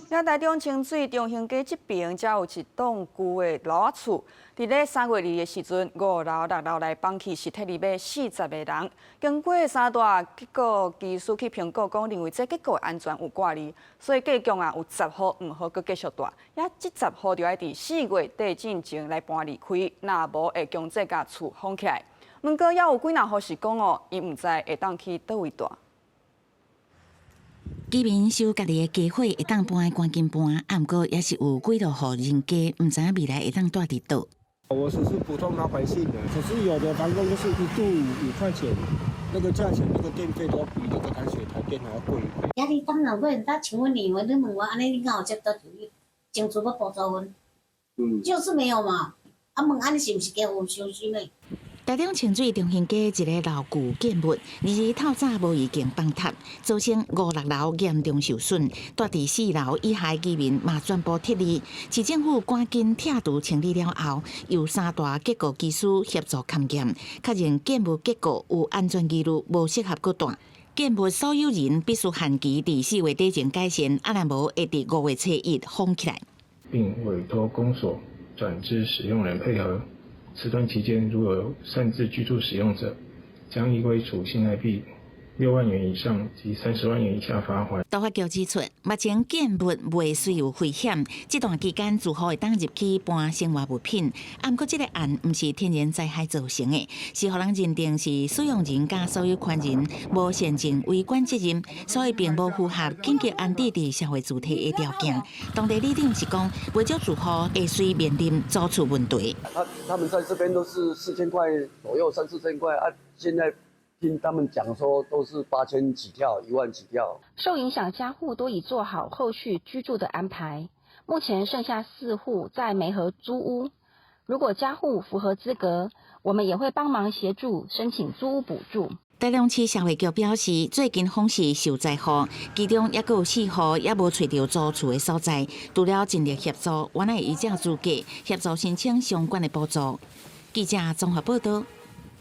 佇台中清水中興街這爿，才有一棟舊的樓仔厝。佇咧3月2的時陣，五樓、六樓來放去是撤離欲40個人。經過三大結構技師去評估，講認為這結構安全有掛慮，所以計共啊有十戶毋好閣繼續蹛。也這十戶就愛佇4月底進前來搬離開，若無會強制共厝封起來。毋過猶有幾若戶是講哦，𪜶毋知會當去佗位蹛。居民收家己的家伙會當搬的趕緊搬，啊，毋過也是有幾落戶人家毋知影未來會當蹛佇佗。我只是普通老百姓的，可是有的房東就是一度5塊錢，那個價錢，那個電費都比那個台水台電還要貴一倍。壓力當然會很大，請問你們，你問我按呢，你敢有接到政府欲補助阮？就是沒有嘛。啊，問按呢是毋是家有傷心的？台中清水中興街一个老舊建物，2日透早無意間崩塌，造成五六樓嚴重受損，蹛佇四樓以下居民嘛全部撤離。市政府趕緊拆除清理了後，由三大結構技師協助勘驗，確認建物結構有安全疑慮，無適合閣蹛。建物所有人必須限期佇4月底前改善，啊若無會佇5月初一封起來。並委託公所轉知使用人配合。此段期間，如有擅自居住使用者，將依規處新台幣6萬元以上及30萬元以下罰款。都發局指出，目前建物未隨有危險，這段期間住戶會當入去搬生活物品。啊，毋過這个案毋是天然災害造成的，是予人認定是使用人佮所有權人無善盡維管責任，所以並無符合緊急安置佇社會住宅的條件。當地里長是講，袂少住戶會隨面臨租厝問題。他們在這邊都是4000塊左右，三四千塊啊，現在聽他們講說都是8000起跳，1萬起跳。受影響家戶都已做好後續居住的安排，目前剩下四戶在梅河租屋。如果家戶符合資格，我們也會幫忙協助申請租屋補助。台中市社會局表示，最近風勢受災戶，其中猶閣有四戶猶無揣著租厝的所在，除了盡力協助，阮會依照資格協助申請相關的補助。記者綜合報道。